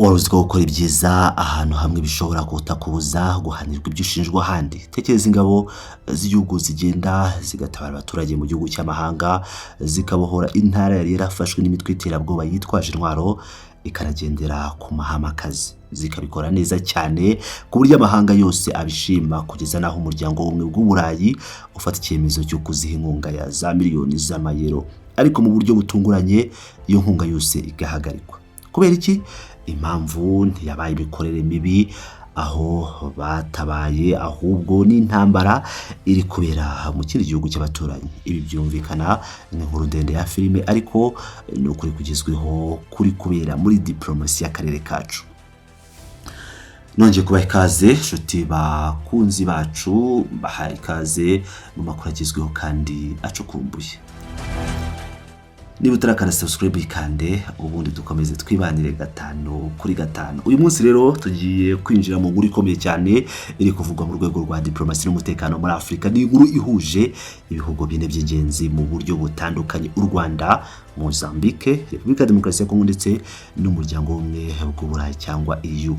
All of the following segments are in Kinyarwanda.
Wari uzi ko gukora ibyiza ahantu hamwe bishobora kutakubuza guhanirwa ibyo ushinjwa ahandi? Tekereza ingabo z'igihugu zigenda zigatabara abaturage mu gihugu cy'amahanga, zikabohora intara yari yarafashwe n'imitwe y'iterabwoba yitwaje intwaro, ikanagendera ku mahame akaze, zikabikora neza cyane ku buryo amahanga yose abishima, kugeza n'aho Umuryango w'Ubumwe bw'Uburayi ufata icyemezo cyo kuziha inkunga ya za miliyoni z'amayero. Ariko mu buryo butunguranye iyo nkunga yose igahagarikwa. Kubera iki? Impamvu ntiyabaye imikorere mibi aho batabaye, ahubwo n'intambara iri kubera mu kindi gihugu cy'abaturanyi. Ibi byumvikana nk'inkuru ndende ya filime, ariko ni ukuri kugezweho kuri kubera muri diporomasi y'akarere kacu. Nongeye kubaha ikaze, inshuti bakunzi bacu, bahaye ikaze mu makuru agezweho kandi acukumbuye. Niba utarakanda subscribe, ikande, ubundi dukomeze twibanire gatanu kuri gatanu. Uyu munsi rero tugiye kwinjira mu nkuru ikomeye cyane iri kuvugwa mu rwego rwa diplomasi n'umutekano muri Afurika. Ni inkuru ihuje ibihugu bine by'ingenzi mu buryo butandukanye: u Rwanda, Mozambique, Repubulika ya Demokarasi ya Kongo ndetse n'Umuryango w'Ubumwe bw'Uburayi cyangwa EU.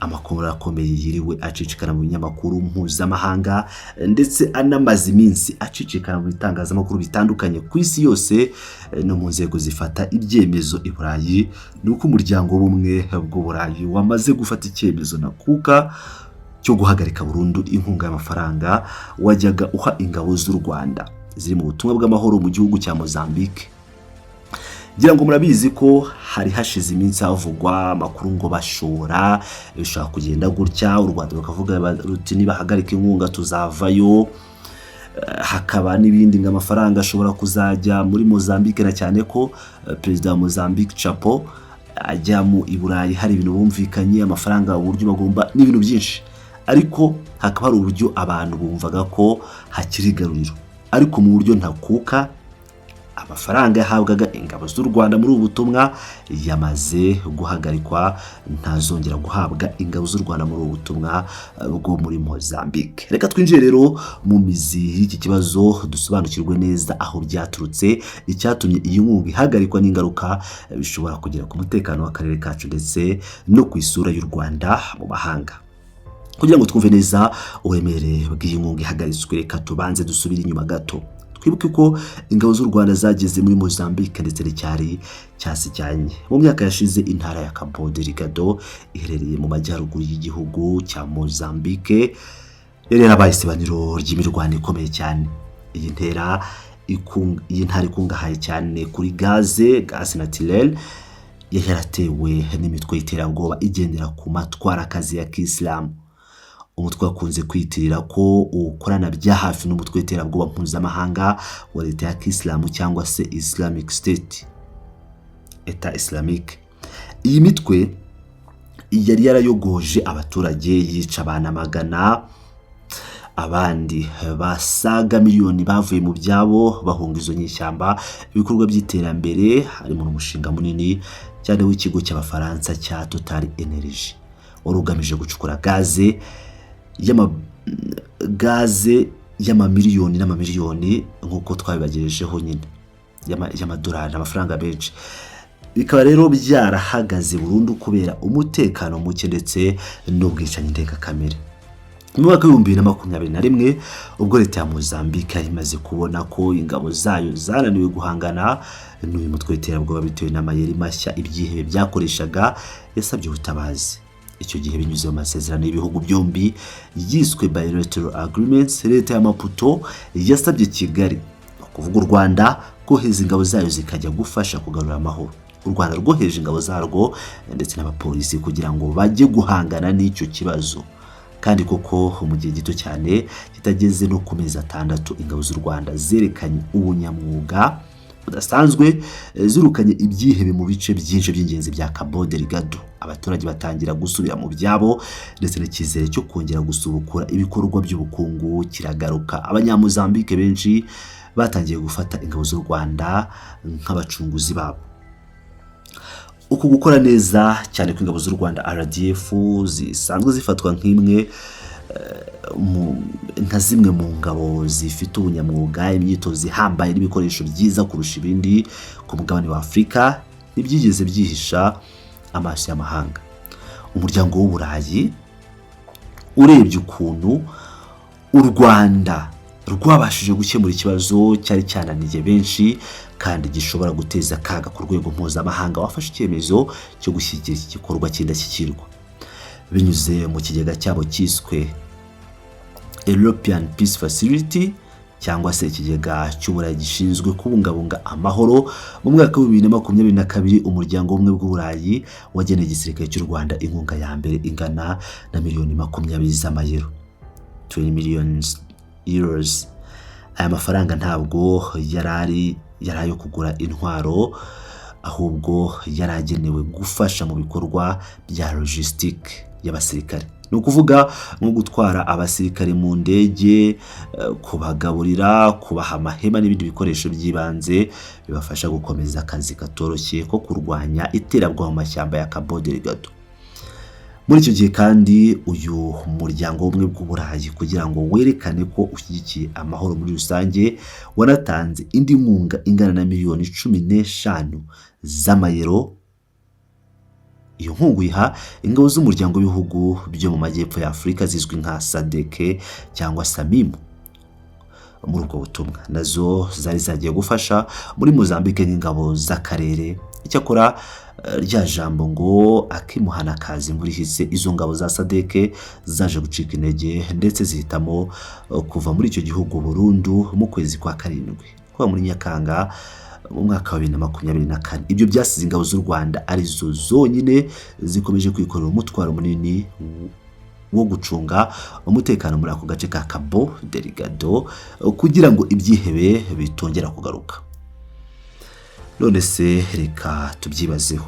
Amakuru akomeye yiriwe acicikana mu binyamakuru mpuzamahanga, ndetse anamaze iminsi acicikana mu bitangazamakuru bitandukanye ku isi yose no mu nzego zifata ibyemezo i Burayi, ni uko Umuryango w'Ubumwe bw'Uburayi wamaze gufata icyemezo ntakuka cyo guhagarika burundu inkunga y'amafaranga wajyaga uha ingabo z'u Rwanda ziri mu butumwa bw'amahoro mu gihugu cya Mozambique. Ngira ngo murabizi ko hari hashize iminsi havugwa amakuru ngo bashora bishobora kugenda gutya, u Rwanda rukavuga ruti: "Nibahagarika inkunga tuzavayo." Hakaba n'ibindi ngo amafaranga ashobora kuzajya muri Mozambique, na cyane ko perezida wa Mozambique Chapo ajya mu i Burayi hari ibintu bumvikanye, amafaranga, uburyo bagomba n'ibintu byinshi. Ariko hakaba hari uburyo abantu bumvaga ko hakiri igaruriro, ariko mu buryo ntakuka amafaranga yahabwaga ingabo z'u Rwanda muri ubu butumwa yamaze guhagarikwa. Ntazongera guhabwa ingabo z'u Rwanda muri ubu butumwa bwo muri Mozambique. Reka twinjire rero mu mizi y'iki kibazo, dusobanukirwe neza aho byaturutse, icyatumye iyi nkunga ihagarikwa n'ingaruka bishobora kugira ku mutekano w'akarere kacu ndetse no ku isura y'u Rwanda mu mahanga. Kugira ngo twumve neza uburemere bw'iyi nkunga ihagaritswe, reka tubanze dusubire inyuma gato, twibuke ko ingabo z'u Rwanda zageze muri Mozambique ndetse n'icyari cyasijyanye. Mu myaka yashize, intara ya Cabo Delgado iherereye mu majyaruguru y'igihugu cya Mozambique yari yarabaye isibaniro ry'imirwano ikomeye cyane. Iyi ntara ikungahaye cyane kuri gaze, gaz naturel, yari yaratewe n'imitwe y'iterabwoba igendera ku matwarakazi ya kisilamu, umutwe wakunze kwitirira ko ukorana bya hafi n'umutwe w'iterabwoba mpuzamahanga wa Leta ya Kisilamu cyangwa se Islamic State, Etat Islamique. Iyi mitwe yari yarayogoje abaturage, yica abantu amagana, abandi basaga miliyoni bavuye mu byabo bahunga izo nyeshyamba. Ibikorwa by'iterambere, harimo n'umushinga munini cyane w'ikigo cy'Abafaransa cya Total Energy wari ugamije gucukura gaze y'amamiliyoni n'amamiliyoni, nk'uko twabibagejejeho nyine, y'amadolari, amafaranga menshi, bikaba rero byarahagaze burundu kubera umutekano muke ndetse n'ubwicanyi ndengakamere. Mu mwaka w'2021, ubwo leta ya Mozambique yari imaze kubona ko ingabo zayo zananiwe guhangana n'uyu mutwe w'iterabwoba bitewe n'amayeri mashya ibyihebe byakoreshaga, yasabye ubutabazi. Icyo gihe, binyuze mu masezerano y'ibihugu byombi yiswe bilateral agreements, leta ya Maputo yasabye Kigali, ni ukuvuga u Rwanda, kohereza ingabo zayo zikajya gufasha kugarura amahoro. U Rwanda rwohereje ingabo zarwo ndetse n'abapolisi kugira ngo bajye guhangana n'icyo kibazo, kandi koko mu gihe gito cyane kitageze no ku mezi 6, ingabo z'u Rwanda zerekanye ubunyamwuga budasanzwe, zirukanye ibyihebe mu bice byinshi by'ingenzi bya Cabo Delgado. Abaturage batangira gusubira mu byabo, ndetse n'icyizere cyo kongera gusubukura ibikorwa by'ubukungu kiragaruka. Abanyamuzambike benshi batangiye gufata ingabo z'u Rwanda nk'abacunguzi babo. Uku gukora neza cyane kw'ingabo z'u Rwanda RDF, zisanzwe zifatwa nk'imwe nka zimwe mu ngabo zifite ubunyamwuga, imyitozo ihambaye n'ibikoresho byiza kurusha ibindi ku mugabane wa Afurika, ntibyigeze byihisha. Amaso y'amahanga, Umuryango w'Uburayi urebye ukuntu u Rwanda rwabashije gukemura ikibazo cyari cyananiye benshi kandi gishobora guteza akaga ku rwego mpuzamahanga, wafashe icyemezo cyo gushyigikira iki gikorwa cy'indashyikirwa binyuze mu kigega cyabo cyiswe European Peace Facility, cyangwa se Ikigega cy'Uburayi gishinzwe kubungabunga amahoro. Mu mwaka wa 2022, Umuryango w'Ubumwe bw'Uburayi wageneye igisirikare cy'u Rwanda inkunga ya mbere ingana na miliyoni 20 z'amayero, 20 millions euros. Aya mafaranga ntabwo yari ayo kugura intwaro, ahubwo yari agenewe gufasha mu bikorwa bya logistique y'abasirikare, ni ukuvuga nko gutwara abasirikare mu ndege, kubagaburira, kubaha amahema n'ibindi bikoresho by'ibanze bibafasha gukomeza akazi katoroshye ko kurwanya iterabwoba mu mashyamba ya Cabo Delgado. Muri icyo gihe kandi, uyu Muryango w'Ubumwe bw'Uburayi, kugira ngo werekane ko ushyigikiye amahoro muri rusange, wanatanze indi nkunga ingana na miliyoni 15 z'amayero. Iyo nkunga uyiha ingabo z'Umuryango w'Ibihugu byo mu Majyepfo ya Afurika zizwi nka SADC cyangwa SAMIM. Muri ubwo butumwa nazo zari zagiye gufasha muri Mozambique nk'ingabo z'akarere. Icyakora rya jambo ngo "akimuhana kaza imvura ihise", izo ngabo za SADC zaje gucika intege ndetse zihitamo kuva muri icyo gihugu burundu mu kwezi kwa karindwi, kuba muri Nyakanga mu mwaka wa 2024. Ibyo byasize ingabo z'u Rwanda arizo zonyine zikomeje kwikorera umutwaro munini wo gucunga umutekano muri ako gace ka Cabo Delgado kugira ngo ibyihebe bitongera kugaruka. None se reka tubyibazeho: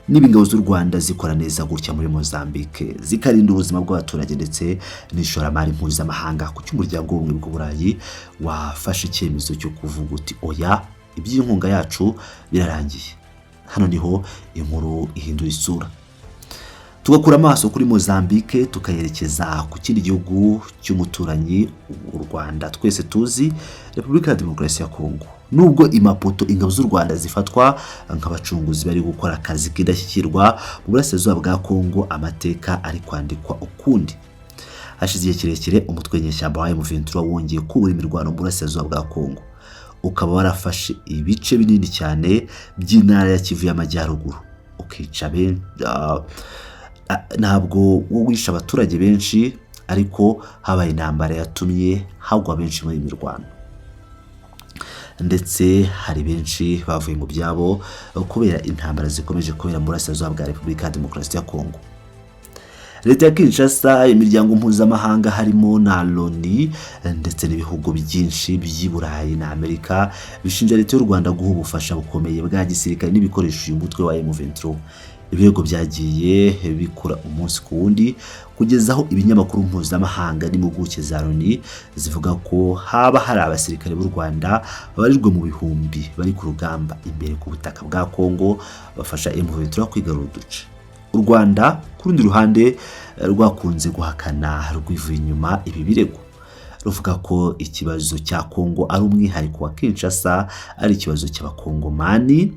niba ingabo z'u Rwanda zikora neza gutya muri Mozambique, zikarinda ubuzima bw'abaturage ndetse n'ishoramari mpuzamahanga, kuki Umuryango w'Ubumwe bw'Uburayi wafashe icyemezo cyo kuvuga uti "Oya, iby'inkunga yacu birarangiye"? Hano niho inkuru ihindura isura, tugakura amaso kuri Mozambique tukayerekeza ku kindi gihugu cy'umuturanyi u Rwanda twese tuzi, Repubulika ya Demokarasi ya Kongo. Nubwo i Maputo ingabo z'u Rwanda zifatwa nk'abacunguzi bari gukora akazi k'indashyikirwa, mu burasirazuba bwa Kongo amateka ari kwandikwa ukundi. Hashize igihe kirekire umutwe w'inyeshyamba wa M23 wongeye kubura imirwano mu burasirazuba bwa Kongo, ukaba warafashe ibice binini cyane by'intara ya Kivu y'Amajyaruguru, ukica ntabwo wo wishe abaturage benshi, ariko habaye intambara yatumye hagwa benshi muri iyi mirwano, ndetse hari benshi bavuye mu byabo kubera intambara zikomeje kubera mu burasirazuba bwa Repubulika ya Demokarasi ya Kongo. Leta ya Kinshasa, imiryango mpuzamahanga harimo na Loni ndetse n'ibihugu byinshi by'i Burayi na Amerika bishinja leta y'u Rwanda guha ubufasha bukomeye bwa gisirikare n'ibikoresho uyu mutwe wa M23. Ibirego byagiye bikura umunsi ku wundi, kugeza aho ibinyamakuru mpuzamahanga n'impuguke za Loni zivuga ko haba hari abasirikare b'u Rwanda babarirwa mu bihumbi bari ku rugamba imbere ku butaka bwa Kongo, bafasha M23 kwigarura uduce. U Rwanda ku rundi ruhande rwakunze guhakana rwivuye inyuma ibi birego, ruvuga ko ikibazo cya Kongo ari umwihariko wa Kinshasa, ari ikibazo cy'Abakongomani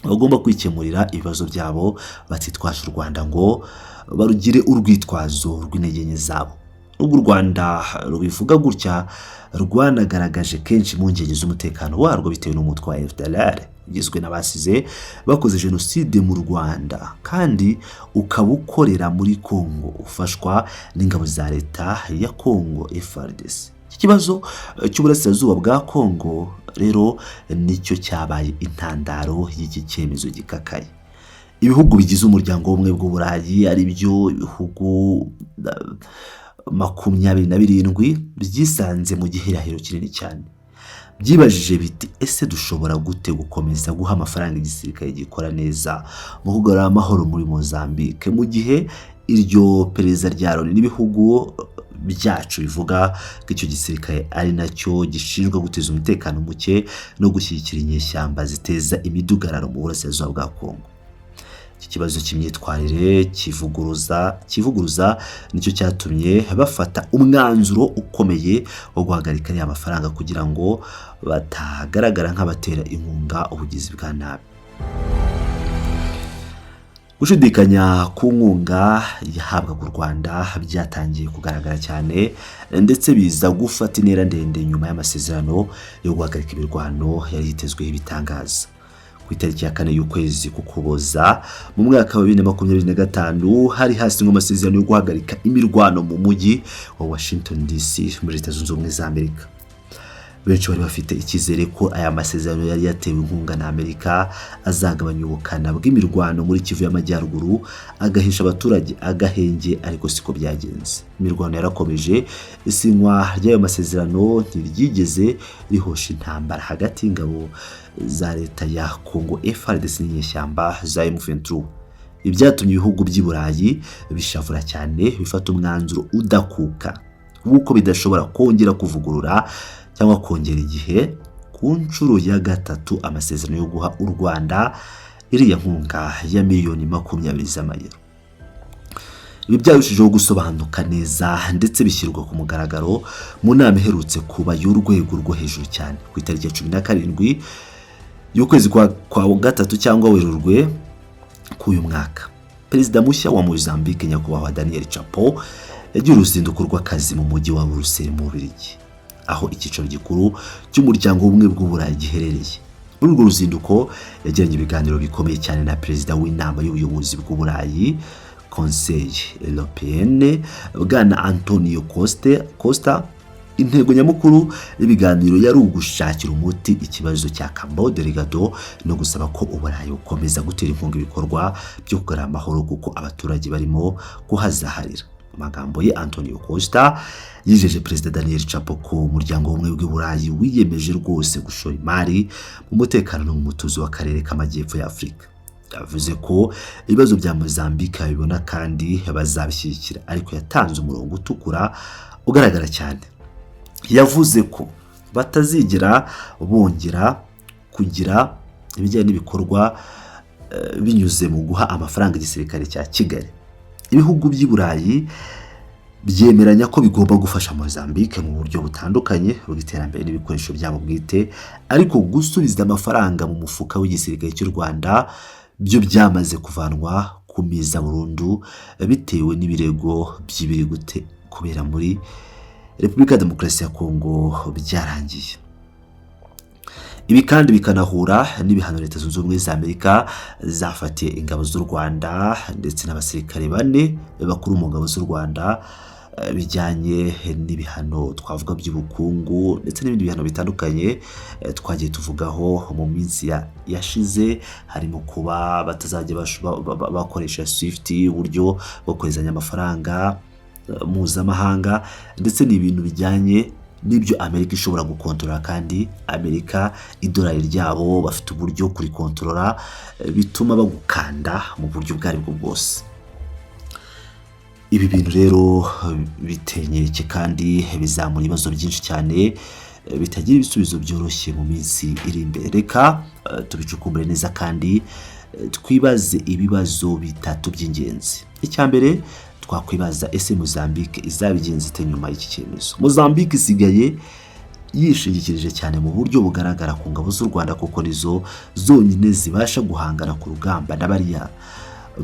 bagomba kwikemurira ibibazo byabo batitwaje u Rwanda ngo barugire urwitwazo rw'intege nke zabo. Nubwo u Rwanda rubivuga gutya, rwanagaragaje kenshi impungenge z'umutekano warwo bitewe n'umutwe wa FDLR ugizwe n'abasize bakoze jenoside mu Rwanda kandi ukaba ukorera muri Kongo, ufashwa n'ingabo za leta ya Kongo, FARDC. Iki kibazo cy'uburasirazuba bwa Kongo rero nicyo cyabaye intandaro y'iki cyemezo gikakaye. Ibihugu bigize Umuryango w'Ubumwe bw'Uburayi, ari byo ibihugu 27, byisanze mu gihirahiro kinini cyane. Byibajije biti "Ese dushobora gute gukomeza guha amafaranga igisirikare gikora neza mu kugarura amahoro muri Mozambique, mu gihe iryo perereza rya Loni n'ibihugu byacu bivuga ko icyo gisirikare ari nacyo gishinzwe guteza umutekano muke no gushyigikira inyeshyamba ziteza imidugararo mu burasirazuba bwa Kongo?" Iki kibazo cy'imyitwarire kivuguruza nicyo cyatumye bafata umwanzuro ukomeye wo guhagarika ariya mafaranga kugira ngo batagaragara nk'abatera inkunga ubugizi bwa nabi. Gushidikanya ku nkunga yahabwaga u Rwanda byatangiye kugaragara cyane, ndetse biza gufata intera ndende nyuma y'amasezerano yo guhagarika imirwano yari yitezweho ibitangaza. Ku itariki ya 4 y'ukwezi k'Ukuboza mu mwaka wa 2025 hari hasinywe amasezerano yo guhagarika imirwano mu mujyi wa Washington DC muri Leta Zunze Ubumwe za Amerika. Benshi bari bafite icyizere ko aya masezerano yari yatewe inkunga na Amerika azagabanya ubukana bw'imirwano muri Kivu y'Amajyaruguru, agahesha abaturage agahenge, ariko siko byagenze. Imirwano yarakomeje, isinywa ry'ayo masezerano ntiryigeze rihosha intambara hagati y'ingabo za leta ya Congo FARDC n'inyeshyamba za M23. Ibyatumye ibihugu by'i Burayi bishavura cyane, bifata umwanzuro udakuka w'uko bidashobora kongera kuvugurura cyangwa kongera igihe ku nshuro ya 3 amasezerano yo guha u Rwanda iriya nkunga ya miliyoni 20 z'amayero. Ibi byarushijeho gusobanuka neza ndetse bishyirwa ku mugaragaro mu nama iherutse kuba y'urwego rwo hejuru cyane ku itariki ya 17 y'ukwezi kwa 3 cyangwa Werurwe k'uyu mwaka. Perezida mushya wa Mozambique, Nyakubahwa Daniel Chapo, yagiye uruzinduko rw'akazi mu mujyi wa Buruseli mu Bubiligi, aho icyicaro gikuru cy'umuryango w'ubumwe bw'Uburayi giherereye. Muri urwo ruzinduko yagiranye ibiganiro bikomeye cyane na perezida w'inama y'ubuyobozi bw'Uburayi, Conseil Européen, Bwana Antonio Costa. Intego nyamukuru y'ibiganiro yari ugushakira umuti ikibazo cya Cabo Delgado no gusaba ko Uburayi bukomeza gutera inkunga ibikorwa byo kugarura amahoro, kuko abaturage barimo kuhazaharira. Mu magambo ye, Antonio Costa yijeje Perezida Daniel Chapo ko umuryango w'ubumwe bw'Uburayi wiyemeje rwose gushora imari mu mutekano no mu mutuzo w'akarere k'amajyepfo ya Afurika. Yavuze ko ibibazo bya Mozambique babibona kandi bazabishyigikira, ariko yatanze umurongo utukura ugaragara cyane. Yavuze ko batazigera bongera kugira ibijyanye n'ibikorwa binyuze mu guha amafaranga igisirikare cya Kigali. Ibihugu by'i Burayi byemeranya ko bigomba gufasha Mozambique mu buryo butandukanye bw'iterambere n'ibikoresho byabo bwite, ariko gusubiza amafaranga mu mufuka w'igisirikare cy'u Rwanda byo byamaze kuvanwa ku meza burundu, bitewe n'ibirego by'ibiri gute kubera muri Repubulika ya Demokarasi ya Kongo byarangiye. Ibi kandi bikanahura n'ibihano Leta Zunze Ubumwe za Amerika zafatiye ingabo z'u Rwanda ndetse n'abasirikare 4 bakuru mu ngabo z'u Rwanda, bijyanye n'ibihano twavuga by'ubukungu ndetse n'ibindi bihano bitandukanye twagiye tuvugaho mu minsi yashize, harimo kuba batazajya bakoresha SWIFT, uburyo bwo koherezanya amafaranga mpuzamahanga, ndetse n'ibintu bijyanye n'ibyo Amerika ishobora gukontorora. Kandi Amerika idolari ryabo bafite uburyo kurikontorora, bituma bagukanda mu buryo ubwo aribwo bwose. Ibi bintu rero biteye inkeke kandi bizamura ibibazo byinshi cyane bitagira ibisubizo byoroshye mu minsi iri imbere. Reka tubicukumbure neza kandi twibaze ibibazo bitatu by'ingenzi. Icya mbere twakwibaza: ese Mozambique izabigenza ite nyuma y'iki cyemezo? Mozambique isigaye yishingikirije cyane mu buryo bugaragara ku ngabo z'u Rwanda, kuko nizo zonyine zibasha guhangana ku rugamba na bariya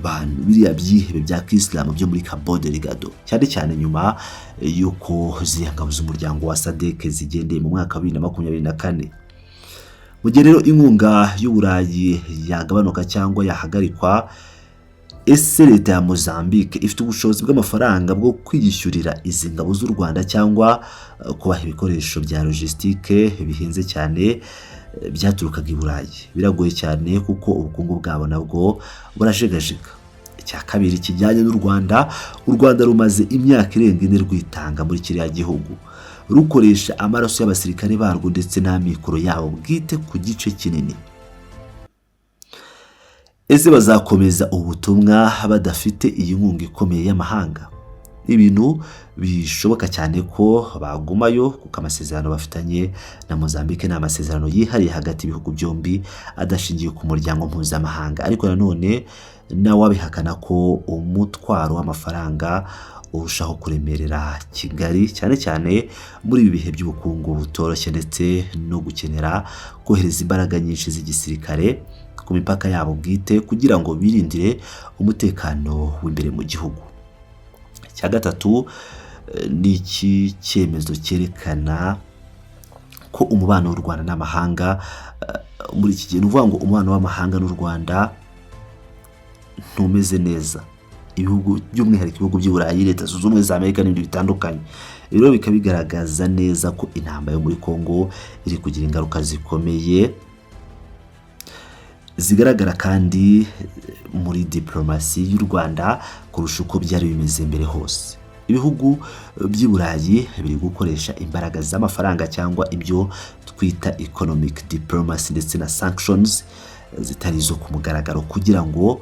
bantu, biriya byihebe bya kisilamu byo muri Cabo Delgado, cyane cyane nyuma y'uko ziriya ngabo z'umuryango wa SADC zigendeye mu mwaka wa 2024. Mu gihe rero inkunga y'Uburayi yagabanuka cyangwa yahagarikwa, ese leta ya Mozambique ifite ubushobozi bw'amafaranga bwo kwiyishyurira izi ngabo z'u Rwanda cyangwa kubaha ibikoresho bya logistique bihenze cyane byaturukaga i Burayi? Biragoye cyane kuko ubukungu bwabo nabwo burajegajega. Icya kabiri kijyanye n'u Rwanda: u Rwanda rumaze imyaka irenga 4 rwitanga muri kiriya gihugu, rukoresha amaraso y'abasirikare barwo ndetse n'amikoro yabo bwite ku gice kinini. Ese bazakomeza ubutumwa badafite iyi nkunga ikomeye y'amahanga? Ibintu bishoboka cyane ko bagumayo, kuko amasezerano bafitanye na Mozambique ni amasezerano yihariye hagati y'ibihugu byombi, adashingiye ku muryango mpuzamahanga. Ariko nanone nawe abihakana ko umutwaro w'amafaranga urushaho kuremerera Kigali, cyane cyane muri ibi bihe by'ubukungu butoroshye ndetse no gukenera kohereza imbaraga nyinshi z'igisirikare ku mipaka yabo bwite kugira ngo birindire umutekano w'imbere mu gihugu. Icya gatatu ni iki cyemezo cyerekana ko umubano w'u Rwanda n'amahanga muri iki gihe, ni ukuvuga ngo umubano w'amahanga n'u Rwanda ntumeze neza. Ibihugu, by'umwihariko ibihugu by'i Burayi, Leta Zunze Ubumwe za Amerika n'ibindi bitandukanye. Rero bikaba bigaragaza neza ko intambara yo muri Congo iri kugira ingaruka zikomeye zigaragara kandi muri diplomasi y'u Rwanda kurusha uko byari bimeze mbere hose. Ibihugu by'i Burayi biri gukoresha imbaraga z'amafaranga cyangwa ibyo twita economic diplomacy ndetse na sanctions zitari izo ku mugaragaro kugira ngo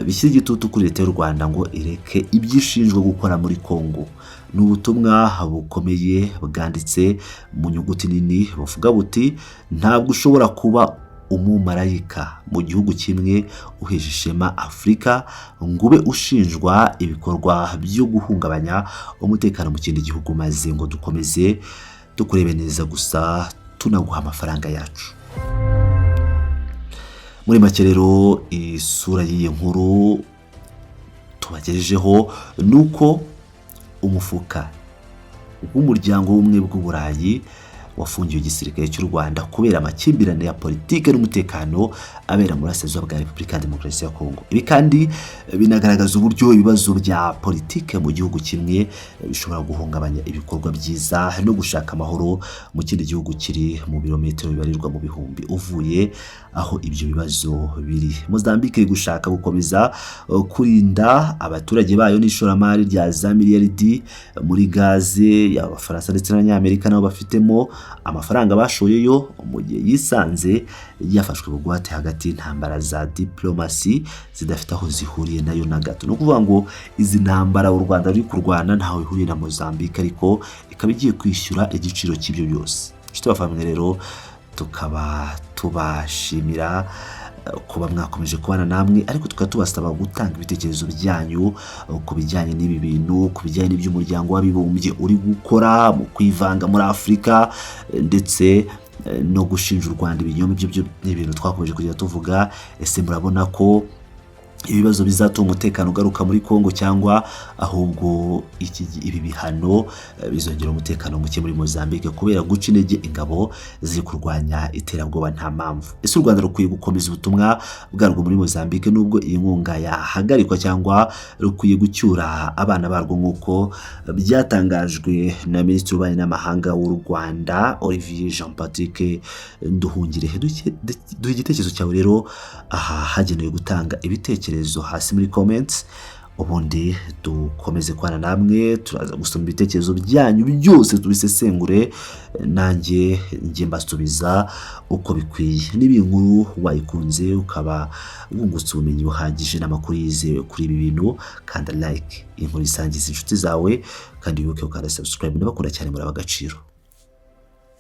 bishyire igitutu kuri leta y'u Rwanda ngo ireke ibyo ishinjwa gukora muri Congo. Ni ubutumwa bukomeye bwanditse mu nyuguti nini buvuga buti: "Ntabwo ushobora kuba umumarayika mu gihugu kimwe uhesha ishema Afurika ngo ube ushinjwa ibikorwa byo guhungabanya umutekano mu kindi gihugu, maze ngo dukomeze tukurebe neza gusa tunaguha amafaranga yacu." Muri make rero, isura y'iyi nkuru tubagejejeho ni uko umufuka w'Umuryango w'Ubumwe bw'Uburayi wafungiwe igisirikare cy'u Rwanda kubera amakimbirane ya politiki n'umutekano abera mu burasirazuba bwa Repubulika ya Demokarasi ya Kongo. Ibi kandi binagaragaza uburyo ibibazo bya politiki mu gihugu kimwe bishobora guhungabanya ibikorwa byiza no gushaka amahoro mu kindi gihugu kiri mu birometero bibarirwa mu bihumbi uvuye aho ibyo bibazo biri. Mozambique iri gushaka gukomeza kurinda abaturage bayo n'ishoramari rya za miliyaridi muri gaze, yaba Abafaransa ndetse n'Abanyamerika nabo bafitemo amafaranga bashoyeyo, mu gihe yisanze yafashwe bugwate hagati y'intambara za diplomasi zidafite aho zihuriye nayo na gato. Ni ukuvuga ngo izi ntambara u Rwanda ruri kurwana ntaho bihuriye na Mozambique, ariko ikaba igiye kwishyura igiciro cy'ibyo byose. Inshuti bavandimwe rero, tukaba tubashimira kuba mwakomeje kubana namwe, ariko tukaba tubasaba gutanga ibitekerezo byanyu ku bijyanye n'ibi bintu, ku bijyanye n'iby'Umuryango w'Abibumbye uri gukora mu kwivanga muri Afurika ndetse no gushinja u Rwanda ibinyoma. Ibyo byo ni ibintu twakomeje kugenda tuvuga. Ese murabona ko ibibazo bizatuma umutekano ugaruka muri Congo, cyangwa ahubwo ibi bihano bizongera umutekano muke muri Mozambique kubera guca intege ingabo ziri kurwanya iterabwoba nta mpamvu? Ese u Rwanda rukwiye gukomeza ubutumwa bwarwo muri Mozambique nubwo iyi nkunga yahagarikwa, cyangwa rukwiye gucyura abana barwo nk'uko byatangajwe na Minisitiri w'Ububanyi n'Amahanga w'u Rwanda, Olivier Jean Patrick Nduhungirehe? Duhe igitekerezo cyawe rero aha hagenewe gutanga ibitekerezo hasi muri comments, ubundi dukomeze kubana namwe. Turaza gusoma ibitekerezo byanyu byose, tubisesengure, nanjye njye mbasubiza uko bikwiye. Niba iyi nkuru wayikunze, ukaba wungutse ubumenyi buhagije n'amakuru yizewe kuri ibi bintu, kanda like, iyi nkuru isangiza inshuti zawe, kandi wibuke gukanda subscribe. Ndabakunda cyane, muri agaciro.